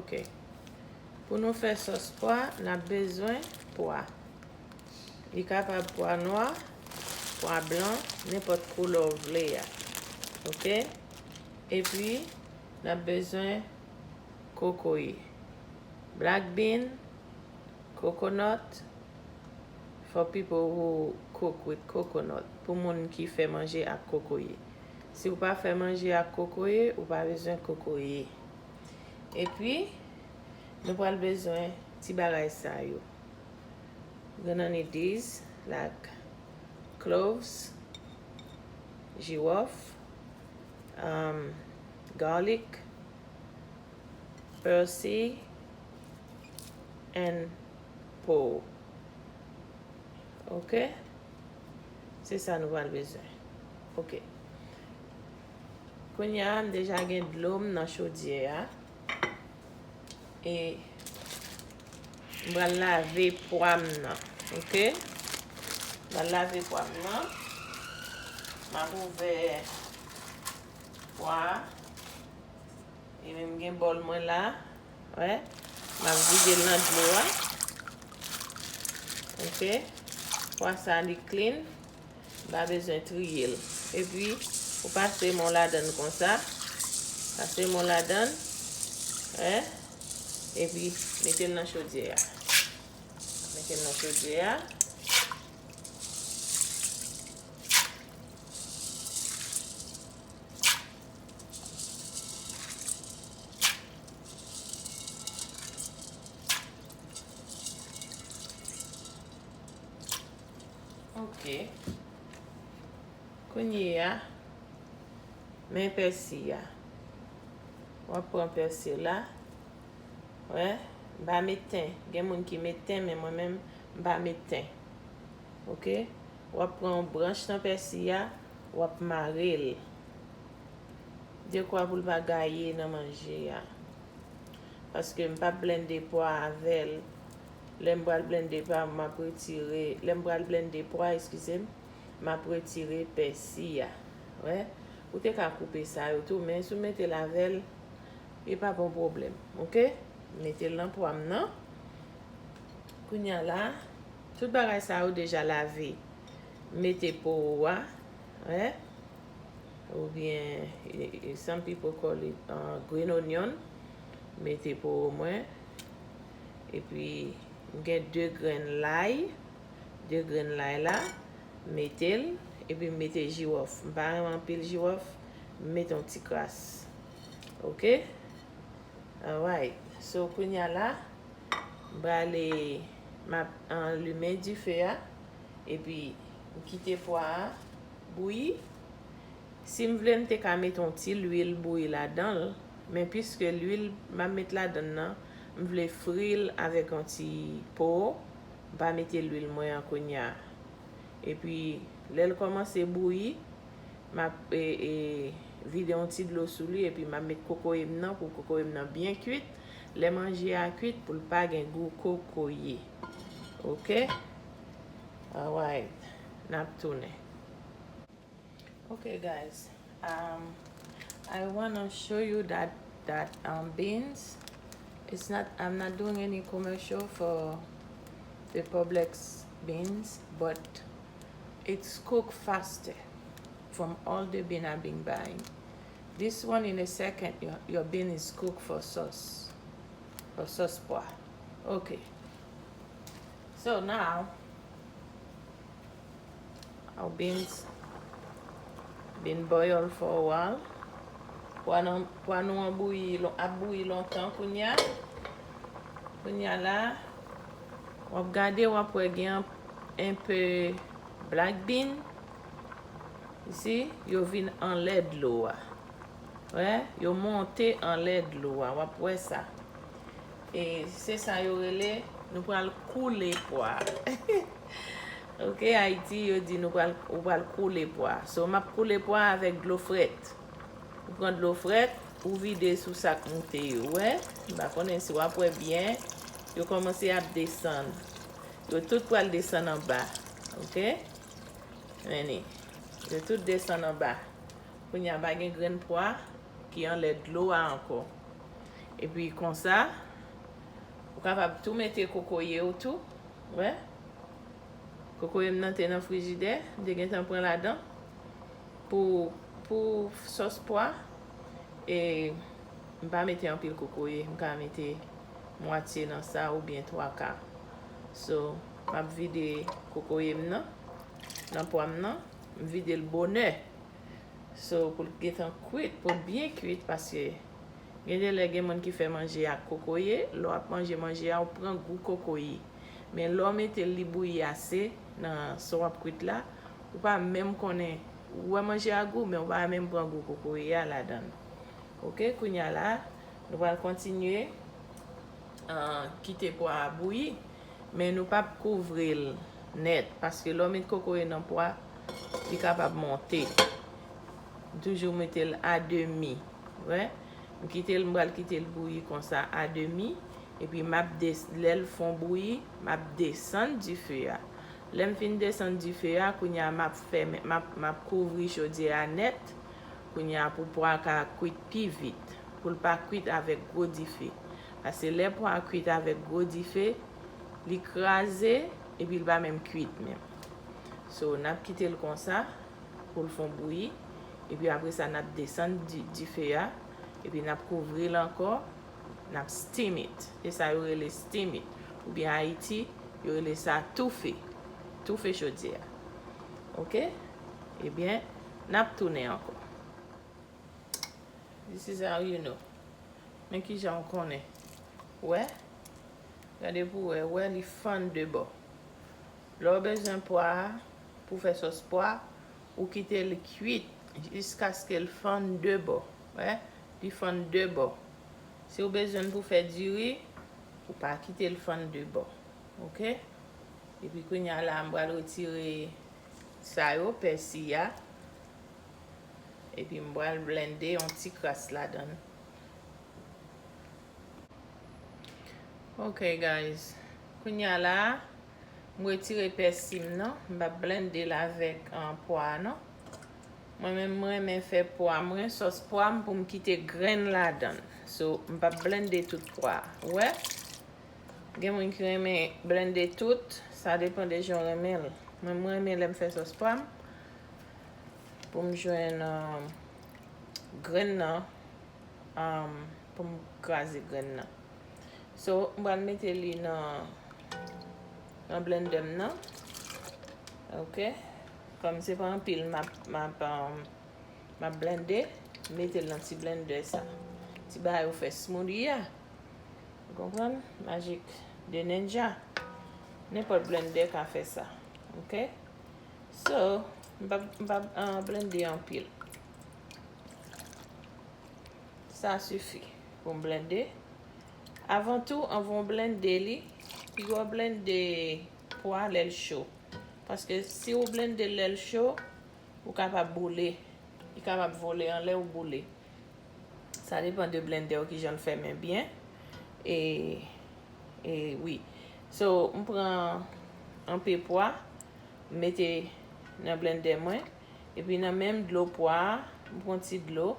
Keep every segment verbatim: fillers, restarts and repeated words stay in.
Ok. Pou nou fè sòs pwa, n ap bezwen pwa. Li kapab pwa nwa, pwa blan, nenpòt koulè w vle a. Ok? Epi, n ap bezwen kokoye. Black bean, coconut, for people who cook with coconut. Pou moun ki fè manje ak kokoye. Si w pa fè manje ak kokoye, ou pa bezwen kokoye. Epi, nou pral bezwen ti bagay sa yo. We're gonna need these, like cloves, jiwòf, um, garlic, persil, and po. Ok? Se sa nou pral bezwen. Ok. Kounye a, m deja gen dlo m nan chodyè a. E m pral lave pwa m nan. Ok? M pral lave pwa m nan. M ap ouvè pwa a. E menm gen bòl mwen la. Wè. M ap vide l nan dlo a. Ok. Pwa sa li clean. M pa bezwen triye l. Epi, ou pase men w ladann konsa. Pase men w ladann. Wè. Epi, mete l nan chodyè a. Mete l nan chodyè a. Ok. Kounye a, men pèsi a. W ap pran pèsi la. Wè, m pa met ten. Gen moun ki met ten, men mwen menm, m pa met ten. Ok? W ap pran yon branch nan pèsi a, w ap mare l. Dekwa pou l pa gaye nan manje a. Paske m p ap blende pwa avè l. Lè m pral blende pwa, m ap retire, lè m pral blende pwa, eskize m, m ap retire pèsi a. Wè, ou te ka koupe sa yo tou, men si w mete l avè l, li p ap yon pwoblèm. Ok? Mete l nan pwa m nan. Kounye a la, tout bagay sa yo deja lave. Mete po a, wè. Oubyen, e, e, some people call it, uh, green onion. Mete po mwen. Epi, m gen de grenn lay. De grenn lay la. Mete l. Epi, m mete jiwòf. M pa renmen anpil jiwòf. M mete yon ti kras. Ok? Alright. So, kounye a la, m prale, m ap anlimen dife a. Epi, m kite pwa a bouyi. Si m vle, m te ka met yon ti lwil bouyi ladan l. Men piske lwil m ap met ladan l nan, m vle fri l avèk yon ti po. M pa mete lwil mwen an kounye a. Epi, lè l kòmanse bouyi, m ap, e, e, vide yon ti dlo sou li, epi m ap met kokoye m nan pou kokoye m nan byen kwit. Lè manje a kwit, pou l pa gen gou kokoye. Ok? Alright. N ap tounen. Okay, guys. Um, I wanna show you that, that, um, beans. It's not, I'm not doing any commercial for the Publix beans, but it's cooked faster from all the bean I've been buying. This one, in a second, your, your bean is cooked for sauce, for sauce pois. Okay. So now, our beans been boiled for a while. Pwa nou, pwa nou an bouyi, lon-, ap bouyi lontan kounye a. Kounye a la, w ap gade, w ap wè gen un peu black bean. You see, yo vin anlè dlo a. Wè, yo monte anlè dlo a, w ap wè sa. E se sa yo rele, nou pral koule pwa. Ok, Ayiti, yo di nou pral, ou pral koule pwa. So, m ap koule pwa avèk dlo frèt. Ou pran dlo frèt, ou vide sou sa k moute yo, wè. M pa konnen si w ap wè byen, yo kòmanse ap desann. Yo tout pral desann anba, ok? Men li, yo tout desann anba. Kounye a pa gen grenn pwa ki anlè dlo a ankò. Epi konsa, ou kapab tou mete kokoye w tou. Wè. Kokoye m nan te nan frijidè, m te gentan pran ladan pou, pou sòs pwa. E m pa mete anpil kokoye, m ka mete mwatye nan sa oubyen twa ka. So, m ap vide kokoye m nan, nan pwa m nan, m vide l bonè. So, pou l gentan kwit, pou l byen kwit, paske gen de lè gen moun ki fè manje ak kokoye, lè w ap manje manje a, ou pran gou kokoye. Men lè w mete l li bouyi ase nan sa w ap kwit la, ou pa menm konnen, ou wè manje a gou, men ou pa menm pran gou kokoye a ladan l. Oke, kounye a la, nou pral kontinye, ah, kite pwa a bouyi, men nou p ap kouvri l nèt, paske lè w met kokoye nan pwa, li kapab monte. M toujou mete l a demi, wè. M kite l, m pral kite l bouyi konsa a demi, epi m ap des-, lè l fon bouyi, m ap desann dife a. Lè m fin desann dife a, kounye a m ap fèmen, m ap, m ap kouvri chodyè a nèt, kounye a pou pwa a ka kwit pi vit, pou l pa kwit avèk gwo dife. Paske lè pwa a kwit avèk gwo dife, li kraze, epi l pa menm kwit menm. So, n ap kite l konsa pou l fon bouyi, epi apre sa, n ap desann di-, dife a, epi n ap kouvri l ankò, n ap steam it. Se sa yo rele steam it. Oubyen Ayiti, yo rele sa toufe. Toufe chodyè a. Oke? Ebyen, n ap tounen ankò. This is how you know. Men kijan w konnen. Wè? Gade pou w wè. Wè, li fann de bò. Lè w bezwen pwa a, pou fè sòs pwa, ou kite l kwit jiskaske l fann de bò. Wè? Li fann de bò. Si w bezwen l pou fè diri, ou pa kite l fann de bò. Oke? Epi kounye a la, m pral retire sa yo, pèsi a. Epi m pral blende yon ti kras ladan l. Ok, guys. Kounye a la, m retire pèsi m nan. M p ap blende l avèk, ah, pwa a, non. Mwen menm, m renmen fè pwa mwen, sòs pwa m pou m kite grenn ladan l. So, m p ap blende tout pwa a. Ou wè? Gen moun ki renmen blende tout, sa depan de jan w renmen l. Mwen, m renmen lè m fè sòs pwa m, pou m jwenn, um, grenn nan, um, pou m kraze grenn nan. So, m pral mete li nan, nan blender m nan. Ok? Kòm se pa anpil, m ap, m ap, um, m ap blende, mete l nan ti blender sa. Ti bagay ou fè smoothie a. Ou konprann? Magic de Ninja. Nenpòt blender ka fè sa. Ok? So, m p ap, m p ap, ah, blende anpil. Sa sifi pou m blende. Avan tou, anvan w blende li, piga w blende pwa lè l cho. Paske si w blende l lè l cho, ou kapab boule. Li kapab vole anlè ou boule. Sa depan de blender w kijan l fèmen byen. E, e wi. So, m pran anpe pwa, m mete nan blender mwen. Epi nan menm dlo pwa a, m pran ti dlo,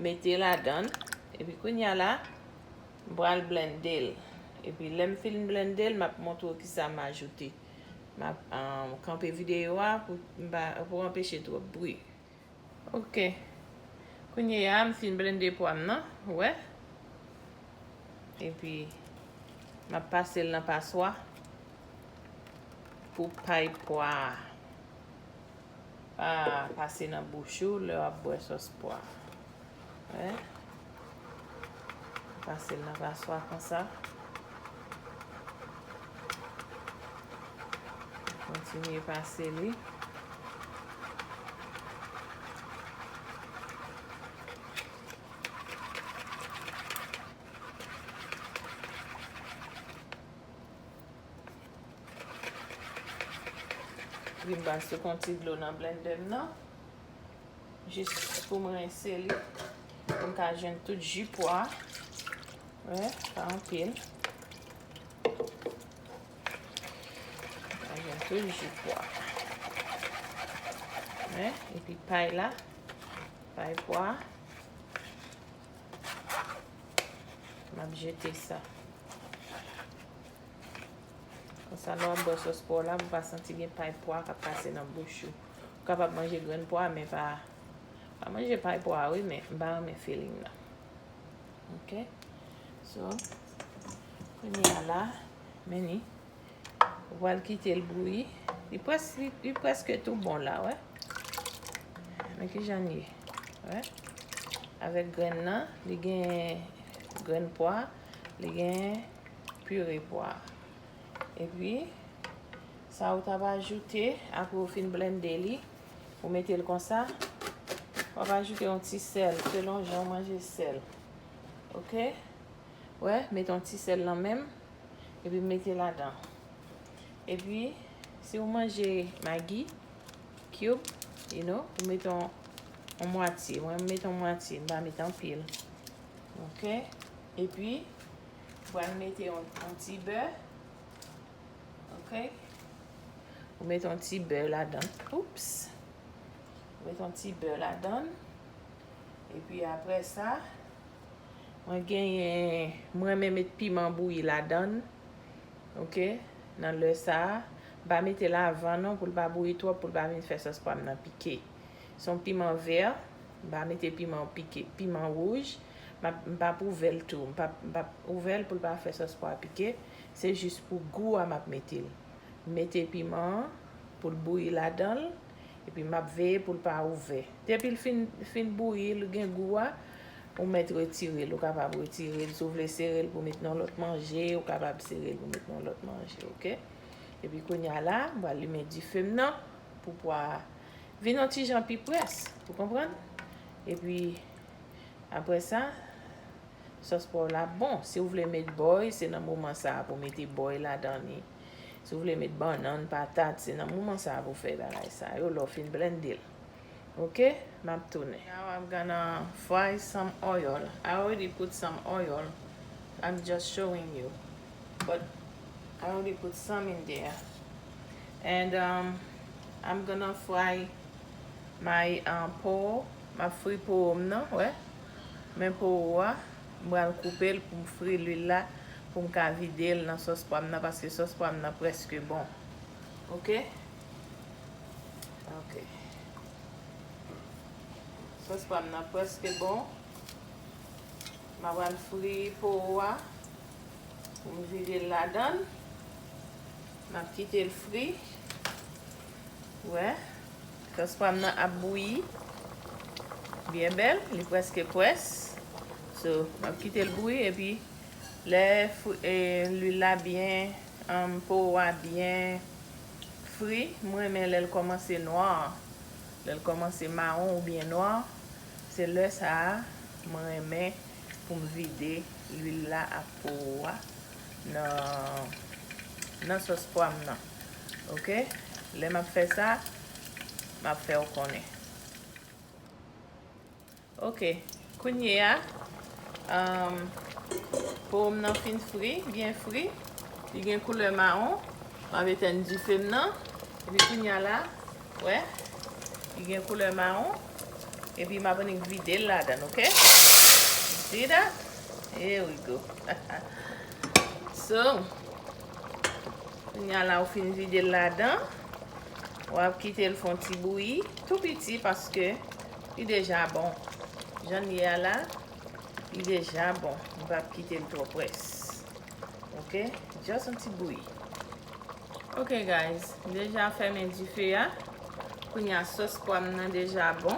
mete ladan l. Epi kounye a la, m pral blende l. Epi lè m fin blende l, m ap montre w kisa m ajoute. M ap, ah, kanpe videyo a pou m pa, pou anpeche twòp bri. Ok. Kounye a, m fin blende pwa m nan, ou wè. Epi, m ap pase l nan paswa pou pay pwa a. Pa pase nan bouch ou lè w ap bwè sòs pwa. Wè. Pase l nan paswa konsa. Kontinye pase li. Epi m pral sout yon ti dlo nan blender m nan. Jis pou m rense li. Pou m ka jwenn tout ji pwa. Wè, pa anpil. M ka jwenn tout ji pwa. Wè, epi pay la. Pay pwa. Ap jete sa. Konsa, lè w ap bwè sòs pwa w la, pou w pa santi gen pay pwa k ap pase nan bouch ou. Ou kapab manje grenn pwa, men pa, pa manje pay pwa, wi, men m pa renmen feeling nan. Ok? So, kounye a la, men ni. Ou pral kite l bouyi. Li près-, li, li prèske tou bon la, wè. Men kijan l ye, wè. Avèk grenn nan, li gen grenn pwa, li gen pire pwa. Epi, sa ou t ap ajoute, apre ou fin blende li, ou mete l konsa, w ap ajoute yon ti sèl, selon jan w manje sèl. Ok? Wè, mete yon ti sèl nan menm, epi mete ladan. Epi, si w manje Maggi cube, you know, ou mete yon, yon mwatye. Mwen, m mete yon mwatye, m pa mete anpil. Ok? Epi, ou pral mete yon, yon ti bè. Ok? Ou mete yon ti bè ladan. Oups. Ou mete yon ti bè ladan. Epi apre sa, mwen genyen, mwen renmen met piman bouyi ladan. Ok? Nan lè sa a, m pa mete l avan non, pou l pa bouyi twòp, pou l pa vin fè sòs pwa m nan pike. Se yon piman vè, m pa mete piman pike, piman wouj. M ap, m p ap ouvè l tou. M p ap, m p ap ouvè l pou l pa fè sòs pwa pike. Se jis pou gou a m ap mete l. M mete piman an pou l bouyi ladan l. Epi m ap veye pou l pa ouvè. Depi l fin, fin bouyi, l gen gou a, ou mèt retire l. Ou kapab retire l. Si w vle sere l pou met nan lòt manje, ou kapab sere l pou met nan lòt manje, ok? Epi kounye a la, m pral limen dife m nan pou pwa a vin yon ti jan pi près, ou konprann? Epi, apre sa, sòs pwa w la bon. Si w vle met bòy, se nan moman sa a pou w mete bòy ladan li. Si w vle met bannann, patat, se nan moman sa a pou w fè bagay sa yo, lè w fin blende l. Ok? M ap tounen. Now I'm gonna fry some oil. I already put some oil. I'm just showing you. But I already put some in there. And um, I'm gonna fry my uh, po. M ap fri po m nan, wè. Men po a, m pral koupe l pou m fri lwil la, pou m ka vide l nan sòs pwa m nan, paske sòs pwa m nan prèske bon. Ok? Ok. Sòs pwa m nan prèske bon. M ap pral fri po a pou m vide l ladan l. M ap kite l fri. Wè. Sòs pwa m nan ap bouyi. Byen bèl. Li prèske près. So, m ap kite l bouyi epi lè fri, e, lwil la byen, um, po a byen fri, m renmen lè l kòmanse nwa. Lè l kòmanse mawon oubyen nwa, se lè sa a mwen renmen pou m vide lwil la ak po a nan, nan sòs pwa m nan. Ok? Lè m ap fè sa, m ap fè w konnen. Ok, kounye a, um, po m nan fin fri, byen fri. Li gen koulè mawon. M ap etèn dife m nan. Epi kounye a la, wè, li gen koulè mawon. Epi m ap annik vide l ladan l, ok? See that? Here we go. So, kounye a la, ou fin vide l ladan. W ap kite l fè yon ti bouyi, tou piti, paske li deja bon. Jan l ye a la, li deja bon. M p ap kite l twò près. Ok? Just yon ti bouyi. Ok, guys. M deja fèmen dife a. Kounye a, sòs pwa m nan deja bon.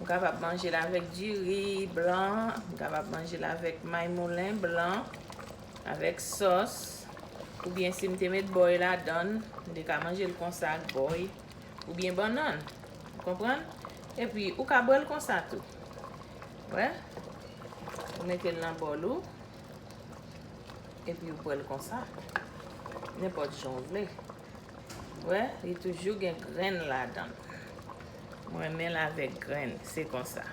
M kapab manje l avèk diri blan. M kapab manje l avèk may moulen blan. Avèk sòs. Oubyen si m te met bòy ladan l, m te ka manje l konsa ak bòy. Oubyen bannann. Ou konprann? Epi, ou ka bwè l konsa tou. Wè? Ou mete l nan bòl ou. Epi, ou bwè l konsa. Nenpòt jan w vle. Wè? Li toujou gen grenn ladan l. Mwen renmen l avèk grenn. Se konsa.